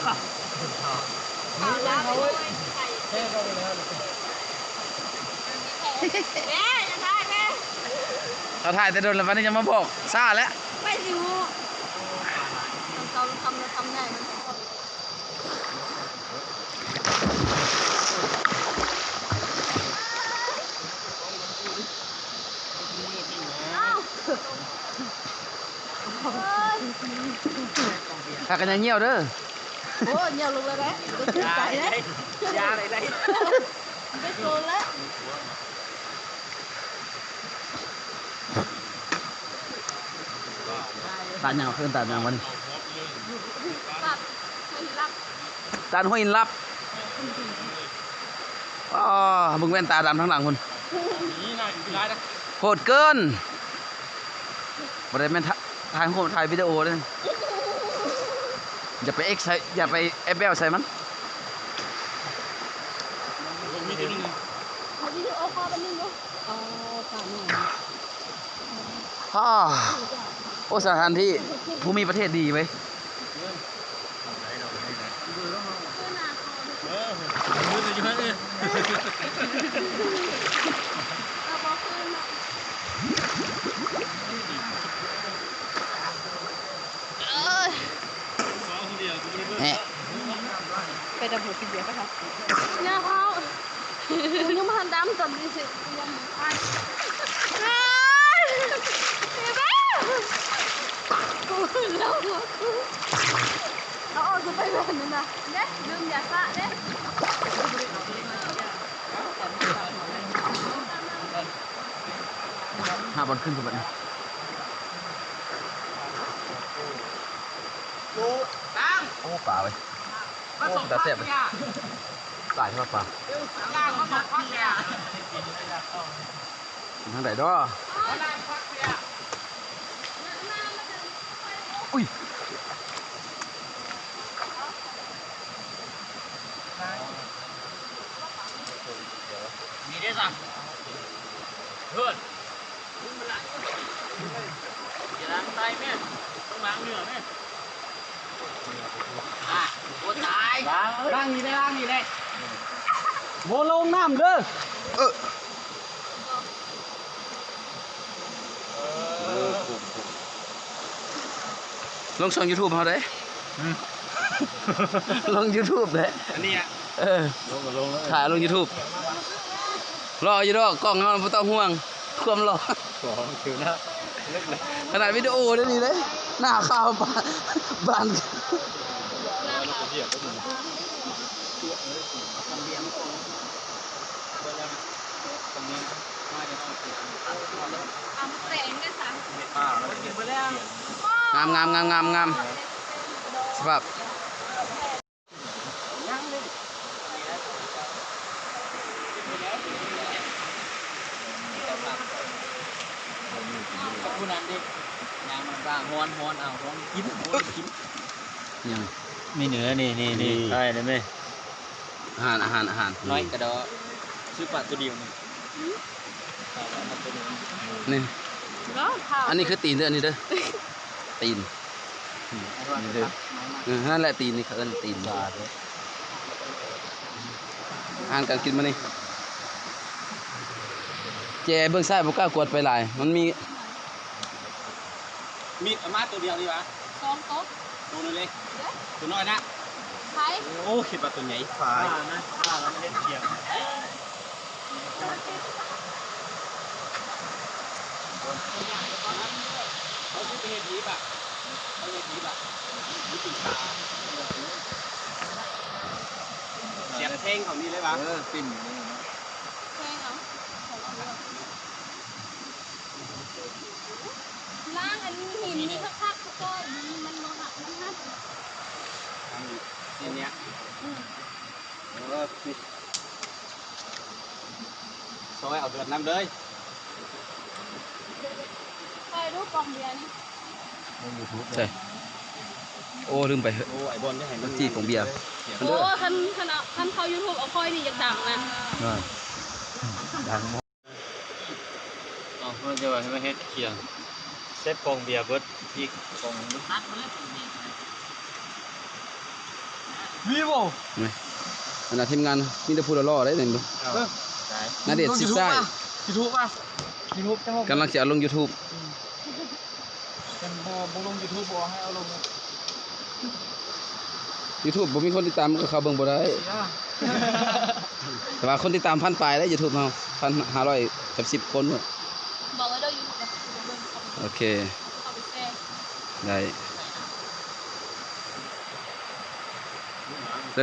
ເຮົາຖ່າຍແຕ່ດົນແລ້ວ ບາດນີ້ຈະມາບອກຊ້າແລ້ວ ໄປຊິຮູ້ ເຂົາທຳ ທຳໃຫຍ່ມັນ ອ້າວ ພາກັນຢ່າຍ່ຽວເດີ. ໂອ້ ຍ່ຽວລົງແລ້ວເດ້ ບໍ່ຖືກໃຈເດ້ ຢ່າໄດ້ ໄປໂກນແລ້ວ. ຕາດຫຍັງ ເອີ້ນຕາດຫຍັງວະນີ້? ຕາດຫ້ວຍຫີນລັບ ຕາດຫ້ວຍຫີນລັບ. ອໍ ເບິ່ງແວ່ນຕາດຳທາງຫຼັງພຸ້ນ ໂຫດເກີນ. ບໍ່ໄດ້ແມ່ນ ຖ່າຍຮູບ ຖ່າຍວິດີໂອເດ້. ຢ່າໄປເອັກໃສ່ ຢ່າໄປແອບແບວໃສ່ມັນ. ວິດີໂອຄໍແປັບໜຶ່ງດູ. ອໍ ຕາດນ້ອຍ. ອາ ໂອ້ ສະຖານທີ່ ພູມີປະເທດດີເວີຍ. ແຮະ ໄປດຳຫົວກິນເບຍໄປເຮົາ ຢ່າເຜົາ ກູຍັງບໍ່ທັນດຳ ຕອນນີ້ຊິ ກູຍັງ ອ້າຍ ເອີຍ ເອີຍ ກູຂຶ້ນແລ້ວ ຫົວກູ ເອົາອອກ ຈະໄປແວ່ນນັ້ນນະ ເດ້ ລືມຢາສະເດ້. ຫາບ່ອນຂຶ້ນກ່ອນບັດນີ້. ໂອ້ ປາເວີຍ ໂອ້ ເປັນຕາແຊບເວີຍ ຫຼາຍແທ້ປາ ເປັນທາງໃດເນາະ. ອຸ້ຍ ນີ້ເດ້ຊະ ເຮີ້ຍ ຢ່າລ້າງໃຕ້ແມ່ ຕ້ອງລ້າງເໜືອແມ່ ອ່າ ໂອ້ ຕາຍ ລ້າງ ລ້າງນີ້ໄດ້ ລ້າງນີ້ໄດ້ ບໍ່ລົງນ້ຳເດີ. ເອີ ລົງຊ່ອງຢູທູບເຮົາເດ້ ອືມ ລົງຢູທູບເດ້ ອັນນີ້ອະ ເອີ ລົງກໍລົງເລີຍ ຖ່າຍລົງຢູທູບ ຫຼໍ່ຢູ່ດອກ ກ້ອງເຮົາບໍ່ຕ້ອງຫ່ວງຄວາມຫຼໍ່ ຂອງຖືໜ້າ ຂະໜາດວິດີໂອເດ້ນີ້ເດ້ ໜ້າຂາວປານ ບານ ງາມໆໆໆໆ ສະພາບ ຜູ້ນັ້ນເດ້ ຍ່າງມາວ່າຮ້ອນ ຮ້ອນ ເອົາ ຮ້ອນ ກິນ ຮ້ອນ ກິນ ຫຍັງ ມີເໜືອ ນີ້ ນີ້ ນີ້ ນີ້ ໄດ້ແລ້ວແມ່. ອາຫານ ອາຫານ ອາຫານ ນ້ອຍກະດໍ ຊື້ປາໂຕດຽວໜຶ່ງ ນີ້ ອັນນີ້ຄືຕີນເດີ ອັນນີ້ເດີ ຕີນ ນີ້ເດີ ເອີ ນັ້ນແຫຼະຕີນ ນີ້ເຂົາເອີ້ນຕີນ ອາຫານການກິນມື້ນີ້ ແຈເບິ່ງຊ້າຍ ບໍ່ກ້າກວດໄປຫຼາຍ ມັນມີ ມີດເອົາມາໂຕດຽວນີ້ຫວາ? ສອງໂຕ ໂຕໜຶ່ງເດ້ ໂຕນ້ອຍນະ ໃຜ? ໂອ້ ຄິດວ່າໂຕໃຫຍ່ ປານນັ້ນ ປານນັ້ນເຮັດກຽງ ເຮົາຊິໄປເຮັດດີບະ ເຮົາເຮັດດີບະ ມີຕີນປາ ສຽບແທງເຂົານີ້ເລີຍຫວາ? ເອີ ປິ່ນນີ້ ແທງເອົາ ຂອງເຂົາ ລ້າງອັນຫີນນີ້ຄັກໆ ສະກ່ອນ ມັນບໍ່ຫັກ ມັນຫັກ ຊີ້ນເນຍ ອືມ ເອີ ນີ້ ຊອຍເອົາເລືອດນຳເລີຍ ຊອຍດູກອງເບຍນີ້ ໃສ່ ໂອ້ ລືມໄປ ໂອ້ ໄອ້ບອນຈະໃຫ້ມັນຈີກອງເບຍ ໂອ້ ຄັນ ຄັນ ຄັນເຂົ້າຢູທູບເອົາຂ້ອຍນີ້ຢາກດັງນະ ອ່າ ດັງ. ເອົາ ເພິ່ນຈະວ່າໃຫ້ມາເຮັດກຽງ ເຊັດກອງເບຍເບິດອີກກອງໜຶ່ງ. ວີໂວ ນີ້ ອັນນັ້ນທີມງານມີແຕ່ຜູ້ຫຼໍ່ໆເດ້ນີ້ ເອີ ນາເດດຊິດຊ້າຍ ຢູທູບ ຢູທູບ ກຳລັງຊິເອົາລົງຢູທູບ ຄັນບໍ່ ບໍ່ລົງຢູທູບ ບໍ່ໃຫ້ເອົາລົງ ຢູທູບບໍ່ມີຄົນຕິດຕາມ ມັນກໍເຂົ້າເບິ່ງບໍ່ໄດ້ ເສຍ ແຕ່ວ່າຄົນຕິດຕາມພັນປາຍເດ້ ຢູທູບເຮົາ ພັນຫ້າຮ້ອຍກັບສິບຄົນ ບອກເລີຍເດີ ຢູທູບ ໂອເຄ ເຂົ້າໄປແຊ ໄດ້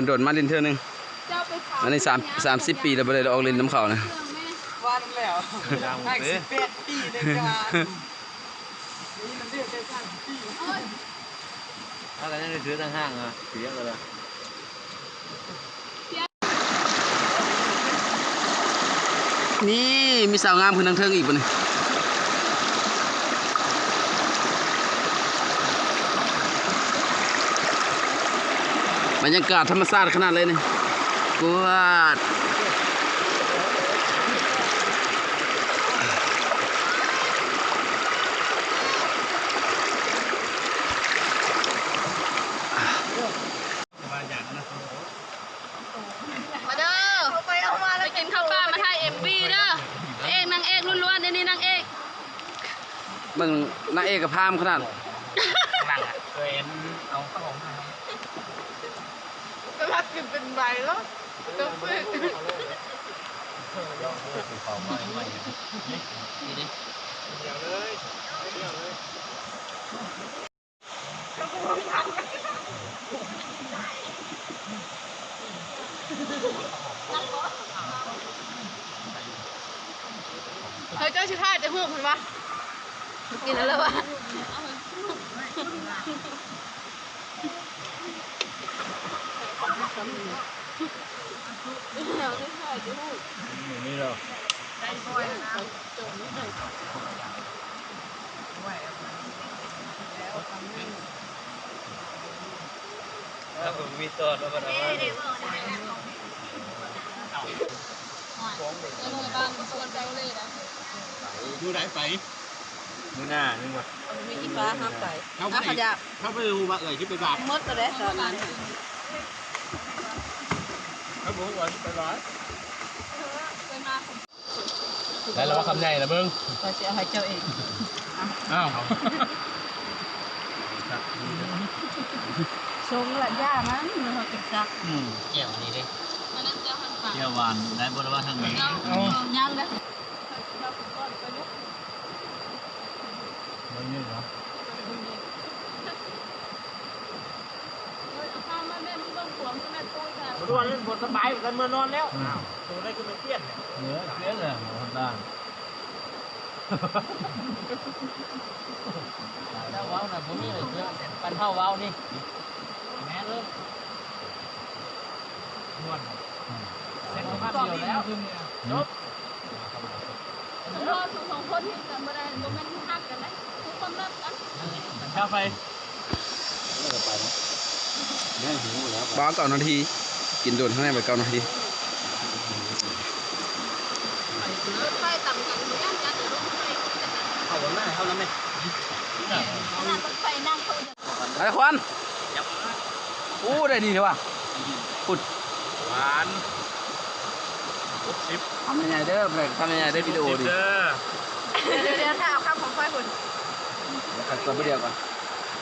ດົນໆມາຫຼິ້ນເທື່ອໜຶ່ງ ອັນນີ້ສາມ ສາມສິບປີແລ້ວບໍ່ໄດ້ອອກຫຼິ້ນນຳເຂົານະ ວ່ານຳແລ້ວ ຫ້າສິບແປດປີເດ້ກະ ນີ້ມັນເດືອນແຕ່ສາມສິບປີ ເຮົາກໍຍັງໄດ້ຖືຕັ້ງຫ້າງ ເສຍແລ້ວລະ. ນີ້ມີສາວງາມຂຶ້ນທາງເທິງອີກບັດນີ້ ບັນຍາກາດທຳມະຊາດຂະໜາດເລີຍນີ້ ກວາດ. ມາເດີ ໄປກິນເຂົ້າປ່າ ມາຖ່າຍເອັມວີເດີ ພະເອກນາງເອກລ້ວນໆ ເດນີ້ນາງເອກ ເບິ່ງນາງເອກກະພາມຂະໜາດ ເຄີຍເອົາເຂົ້າອອກມາ ສະຫຼັດຂຶ້ນເປັນໃບແລ້ວ ບໍ່ຕ້ອງຊື້ ດຽວເລີຍ ດຽວເລີຍ. ເຮີ້ຍ ເຈົ້າຊິຖ່າຍແຕ່ຮູບພຸ້ນວະ ກິນແລ້ວວະ ນີ້ແຫຼະ. ແລ້ວກໍມີຕອນວ່າມັນເອົາມາ ມື້ໃດໄປ? ມື້ໜ້ານີ້ບໍ່ ມີອີ່ຟ້າຫາໄປ ເຮົາບໍ່ໄດ້ ເຮົາບໍ່ໄດ້ຮູ້ວ່າເອື້ອຍຊິໄປບາບ ໝົດແລ້ວເດ້ຕອນນັ້ນ ເຮົາບໍ່ຮູ້ວ່າຊິໄປບາບ. ໄດ້ແລ້ວວ່າຄຳໃຫຍ່ລະເບິ່ງ ຂ້ອຍຊິເອົາໃຫ້ເຈົ້າເອງ ອ້າວ ຊົງລະຢ່າມັນ ເຮົາກິນຊັກ ອືມ ແຈ່ວອັນນີ້ເດ້ ອັນນັ້ນແຈ່ວຫັ້ນປາ ແຈ່ວຫວານ ໄດ້ບໍ່ລະວ່າທາງນີ້ ເຈົ້າ ເອົາ ຍັງເດ້ ເບິ່ງນີ້ເນາະ. ບໍ່ດ່ວນ ບໍ່ສະບາຍ ກັນເມືອນອນແລ້ວ ອ້າວ ໂຕໄດ້ຄືໄປປ່ຽນ ເອີ ປ່ຽນແລ້ວ ບໍ່ທຳດາ ເຈົ້າເວົ້ານະ ບໍ່ມີເລື່ອງ ປານເຮົາເວົ້ານີ້ ແມ່ນເລີຍ ມ່ວນ ເສັດລະມັດດຽວແລ້ວ ຈົບ. ຄັນເຮົາສອງຄົນເຮັດກັນບໍ່ໄດ້ ບໍ່ແມ່ນຮັກກັນເດ້ ຄືຄວາມລັບກັນ ເຈົ້າໄປ ບໍ່ເກົ້ານາທີ ກິນໂດນເທົ່າໃດບໍ່ເກົ້ານາທີ ລົດໄຟຕຳກັນ ບໍ່ຢ້ານກັນ ລົດໄຟ ເອົາໜ້າເຮົານຳແມ່ ຂະໜາດລົດໄຟນັ່ງເຂົາ ໄອ້ຄວັນ ໂອ້ ໄດ້ດີເດ້ວ່າ ພຸ້ນ ຫວານ ຫົກສິບ ຄຳໃຫຍ່ໆເດີ ຄຳໃຫຍ່ໆເດີ ວິດີໂອນີ້ ເດີ ດຽວ ດຽວ ຖ້າເອົາຄຳຂອງຂ້ອຍພຸ້ນ ເອົາຄຳຕົວດຽວກ່ອນ.